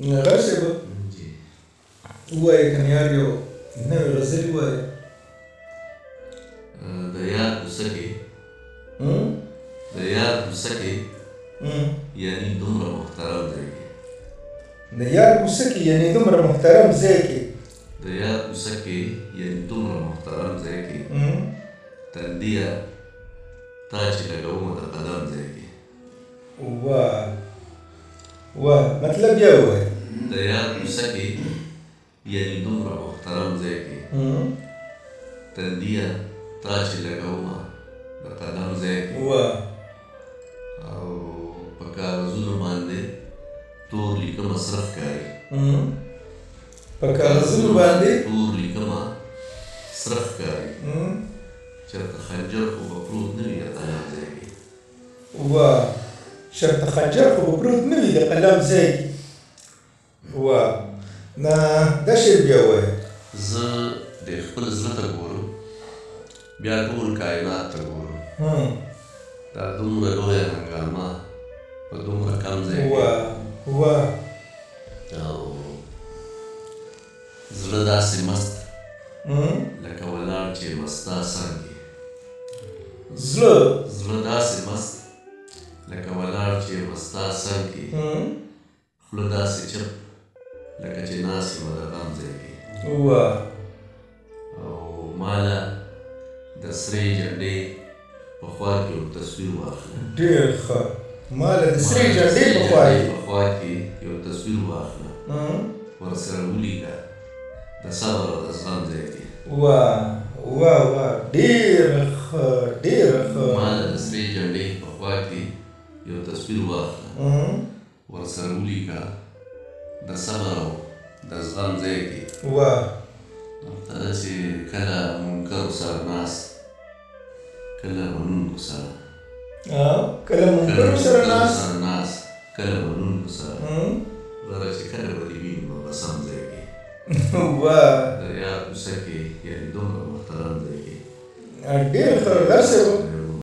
غر صاحب، جی. ووایه که نه یار، یو نوې غزل ووایه. د یار کوڅه کې، د یار کوڅه کې، یعنی دومره محترم ځای کې. د یار کوڅه کې یعنی دومره محترم ځای کې. د یار کوڅه کې یعنی دومره محترم ځای کې، تندیه تا چې لګومه د قدم ځای کې. واه واه، مطلب بیا ووایه. د یار کوڅه کې یعنی دومره محترم ځای کې، تندیه تا چې لګومه د قدم ځای کې. واه. او په کاغذونو باندې تور لیکمه سره ښکاري. په کاغذونو باندې تور لیکمه سره ښکاري، چېرته خنجر خو به پروت نه وي د قلم ځای کې. واه، چېرته خنجر خو به پروت نه وي د قلم ځای کې. واه، نه، دا شعر بیا ووایه. زه د خپل زړه ته ګورم، بیا ټول کائنات ته ګورم، دا دومره لویه هنګامه په دومره کم ځای کې. واه واه. او زړه داسې مست لکه ولاړ چې مستا څنګ کې. زړه، زړه داسې مست لکه ولاړ چې مستا څنګ کې، خوله داسې چپ لکه چې ناست یمه د غم ځای کې. واه. او ماله د سرې جنډې په خوا کې یو تصویر واخله. ډېر ښه، ماله د سرې جنډې په خوا کې، په خوا کې یو تصویر واخله، ورسره ولیکه د صبر او د زغم ځای کې. واه واه واه، ډېر ښه، ډېر ښه. ماله د سرې جنډې په خوا کې یو تصویر واخله، ورسره ولیکه د صبر او د زغم ځای کې. واه. ورته ده چې کله منکر سره ناست، کله منونکو سره. کله منکر سره ناست، سره ناست، کله منونکو سره، غره چې کله به دې وینم په سم ځای کې. واه. د یار کوڅه کې یعنی دومره محترم ځای کې. ډېر ښه، غر صاحب.